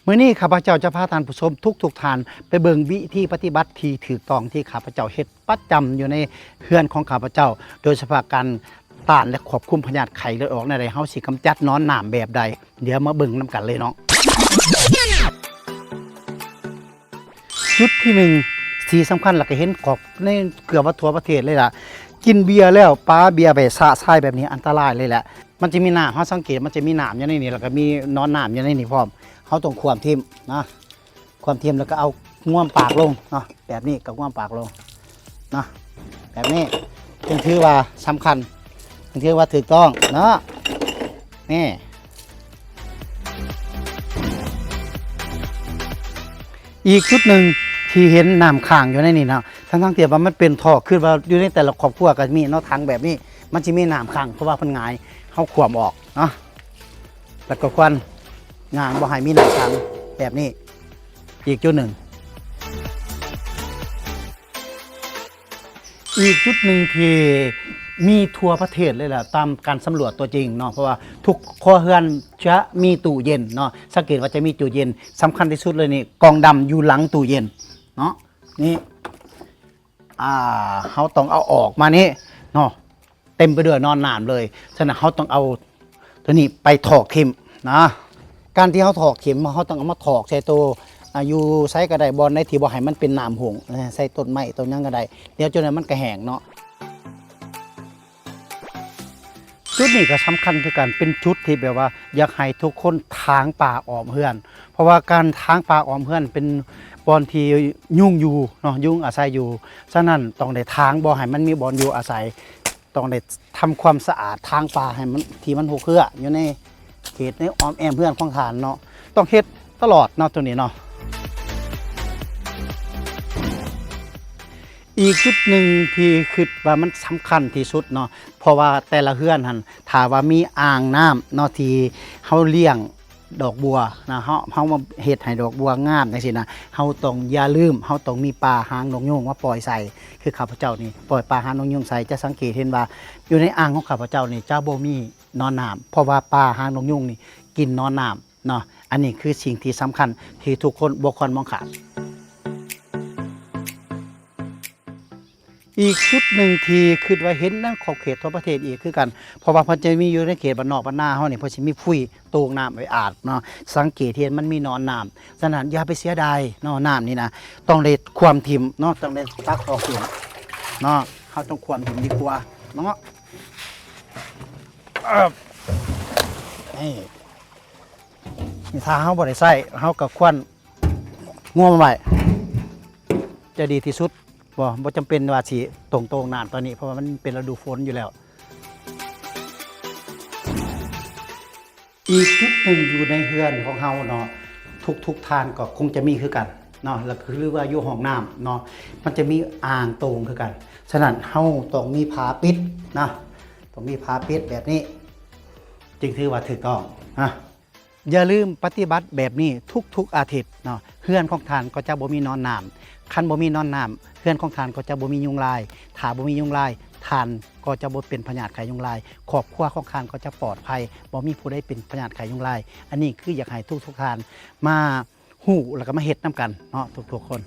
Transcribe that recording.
ມື້ນີ້ຂ້າພະເຈົ້າຈະພາທ່ານຜູ້ຊົມທຸກໆທ່ານໄປເບິ່ງວິທີປະຕິບັດທີ່ຖືກຕ້ອງທີ່ຂ້າພະເຈົ້າເຮັດປະຈຳຢູ່ໃນເຮືອນຂອງຂ້າພະເຈົ້າ, ໂດຍສະເພາະການຕ້ານ ແລະ ຄວບຄຸມພະຍາດໄຂ້ເລືອດອອກແນວໃດ, ເຮົາຊິກຳຈັດໜອນໜາມແບບໃດ, ດຽວມາເບິ່ງນຳກັນເລີຍເນາະ. ຈຸດທີໜຶ່ງ ທີ່ສຳຄັນ ແລ້ວກໍເຫັນຂອບໃນເກືອບວ່າທົ່ວປະເທດເລີຍລະ, ກິນເບຍແລ້ວປາເບຍໄປຊະຊາຍແບບນີ້ ອັນຕະລາຍເລີຍແຫຼະ. ມັນຈະມີນ້ຳ ເຮົາສັງເກດ ມັນຈະມີນ້ຳຢູ່ໃນນີ້ ແລ້ວກໍມີໜອນນ້ຳຢູ່ໃນນີ້ພ້ອມ. ເຮົາຕ້ອງຂວ້ຳຖິ້ມເນາະ, ຂວ້ຳຖິ້ມແລ້ວກໍເອົາງວມປາກລົງເນາະ, ແບບນີ້ກໍງວມປາກລົງເນາະ, ແບບນີ້ຈຶ່ງຖືວ່າສຳຄັນ, ຈຶ່ງຖືວ່າຖືກຕ້ອງເນາະ. ນີ້ ອີກຈຸດໜຶ່ງທີ່ເຫັນນ້ຳຄ້າງຢູ່ໃນນີ້ເນາະ, ທັງໆທີ່ວ່າມັນເປັນທໍ່ ຄືວ່າຢູ່ໃນແຕ່ລະຄອບຄົວກໍມີເນາະ, ຖັງແບບນີ້ມັນຊິມີນ້ຳຄ້າງ ເພາະວ່າເພິ່ນຫງາຍ ເຮົາຂວ້ຳອອກເນາະ, ແລ້ວກໍຄວນຍ່າງບໍ່ໃຫ້ມີນ້ຳຂັງແບບນີ້. ອີກຈຸດໜຶ່ງ ອີກຈຸດໜຶ່ງທີ່ມີທົ່ວປະເທດເລີຍລະ ຕາມການສຳຫຼວດຕົວຈິງເນາະ, ເພາະວ່າທຸກຄົວເຮືອນຈະມີຕູ້ເຢັນເນາະ, ສັງເກດວ່າຈະມີຕູ້ເຢັນ, ສຳຄັນທີ່ສຸດເລີຍນີ້ ກ່ອງດຳຢູ່ຫຼັງຕູ້ເຢັນເນາະ, ນີ້ ອ່າ ເຮົາຕ້ອງເອົາອອກມານີ້ເນາະ, ເຕັມໄປດ້ວຍໜອນນ້ຳເລີຍ. ສະນັ້ນເຮົາຕ້ອງເອົາຕົວນີ້ໄປຖອກຖິ້ມນະ. ການທີ່ເຮົາຖອກຖິ້ມ ເຮົາຕ້ອງເອົາມາຖອກໃສ່ໂຕ ອ່າ ຢູ່ໃສກໍໄດ້, ບ່ອນໃດທີ່ບໍ່ໃຫ້ມັນເປັນນ້ຳຫົ່ງ ໃສ່ຕົ້ນໄມ້ຕົ້ນຫຍັງກໍໄດ້, ດຽວຈົນນັ້ນມັນກໍແຫ້ງເນາະ. ຈຸດນີ້ກໍສຳຄັນຄືກັນ, ເປັນຈຸດທີ່ແບບວ່າຢາກໃຫ້ທຸກຄົນຖາງປ່າອ້ອມເຮືອນ, ເພາະວ່າການຖາງປ່າອ້ອມເຮືອນເປັນບ່ອນທີ່ຍຸງຢູ່ເນາະ, ຍຸງອາໄສຢູ່. ສະນັ້ນຕ້ອງໄດ້ຖາງບໍ່ໃຫ້ມັນມີບ່ອນຢູ່ອາໄສ, ຕ້ອງໄດ້ທຳຄວາມສະອາດຖາງປ່າໃຫ້ມັນ ທີ່ມັນຮົກເຮື້ອຢູ່ໃນເຂດໃນອ້ອມແອ້ມເຮືອນຂອງທ່ານເນາະ, ຕ້ອງເຮັດຕະຫຼອດເນາະ ໂຕນີ້ເນາະ. ອີກຈຸດໜຶ່ງທີ່ຄິດວ່າມັນສຳຄັນທີ່ສຸດເນາະ, ເພາະວ່າແຕ່ລະເຮືອນຫັ້ນ ຖ້າວ່າມີອ່າງນ້ຳເນາະ ທີ່ເຮົາລ້ຽງດອກບົວນະ, ເຮົາ ເຮົາມາເຮັດໃຫ້ດອກບົວງາມຈັ່ງຊີ້ນະ, ເຮົາຕ້ອງ ຢ່າລືມ ເຮົາຕ້ອງມີປາຫາງນົກຍູງມາປ່ອຍໃສ່. ຄືຂ້າພະເຈົ້ານີ້ປ່ອຍປາຫາງນົກຍູງໃສ່, ຈະສັງເກດເຫັນວ່າຢູ່ໃນອ່າງຂອງຂ້າພະເຈົ້ານີ້ຈະບໍ່ມີໜອນນ້ຳ, ເພາະວ່າປາຫາງນົກຍູງນີ້ກິນໜອນນ້ຳ ເນາະ. ອັນນີ້ຄືສິ່ງທີ່ສຳຄັນທີ່ທຸກຄົນບໍ່ຄວນມອງຂ້າມ. ອີກຈຸດໜຶ່ງທີ່ຄິດວ່າເຫັນໃນຂອບເຂດທົ່ວປະເທດອີກຄືກັນ, ເພາະວ່າເພິ່ນຈະມີຢູ່ໃນເຂດບ້ານນອກບ້ານນາເຮົານີ້, ເພິ່ນຊິມີພຸ້ຍໂຕ່ງນ້ຳໄວ້ອາບເນາະ. ສັງເກດເຫັນມັນມີໜອນນ້ຳ, ສະນັ້ນຢ່າໄປເສຍດາຍເນາະ, ນ້ຳນີ້ນະ ຕ້ອງໄດ້ຂວ້ຳຖິ້ມເນາະ, ຕ້ອງໄດ້ຕັກອອກຖິ້ມເນາະ, ເຮົາຕ້ອງຂວ້ຳຖິ້ມດີກວ່າເນາະ. ນີ້ ນີ້ຖ້າເຮົາບໍ່ໄດ້ໃຊ້ ເຮົາກໍຄວນງວມໄວ້ ຈະດີທີ່ສຸດ. ບໍ່ ບໍ່ຈຳເປັນວ່າຊິຕົງໂຕ່ງນ້ຳຕອນນີ້ ເພາະວ່າມັນເປັນລະດູຝົນຢູ່ແລ້ວ. ອີກຈຸດໜຶ່ງຢູ່ໃນເຮືອນຂອງເຮົາເນາະ, ທຸກໆທ່ານກໍຄົງຈະມີຄືກັນເນາະ, ແລ້ວກໍຄືວ່າຢູ່ຫ້ອງນ້ຳເນາະ ມັນຈະມີອ່າງໂຕ່ງຄືກັນ. ສະນັ້ນເຮົາຕ້ອງມີຝາປິດນະ, ຕ້ອງມີຝາປິດແບບນີ້ ຈຶ່ງຖືວ່າຖືກຕ້ອງນະ. ຢ່າລືມປະຕິບັດແບບນີ້ທຸກໆອາທິດເນາະ, ເຮືອນຂອງທ່ານກໍຈະບໍ່ມີໜອນນ້ຳ. ຄັນບໍ່ມີໜອນນ້ຳ ເຮືອນຂອງທ່ານກໍຈະບໍ່ມີຍຸງລາຍ. ຖ້າບໍ່ມີຍຸງລາຍ ທ່ານກໍຈະບໍ່ເປັນພະຍາດໄຂ້ຍຸງລາຍ, ຄອບຄົວຂອງທ່ານກໍຈະປອດໄພ, ບໍ່ມີຜູ້ໃດເປັນພະຍາດໄຂ້ຍຸງລາຍ. ອັນນີ້ຄືຢາກໃຫ້ທຸກໆທ່ານມາຮູ້ ແລ້ວກໍມາເຮັດນຳກັນເນາະ ທຸກໆຄົນ.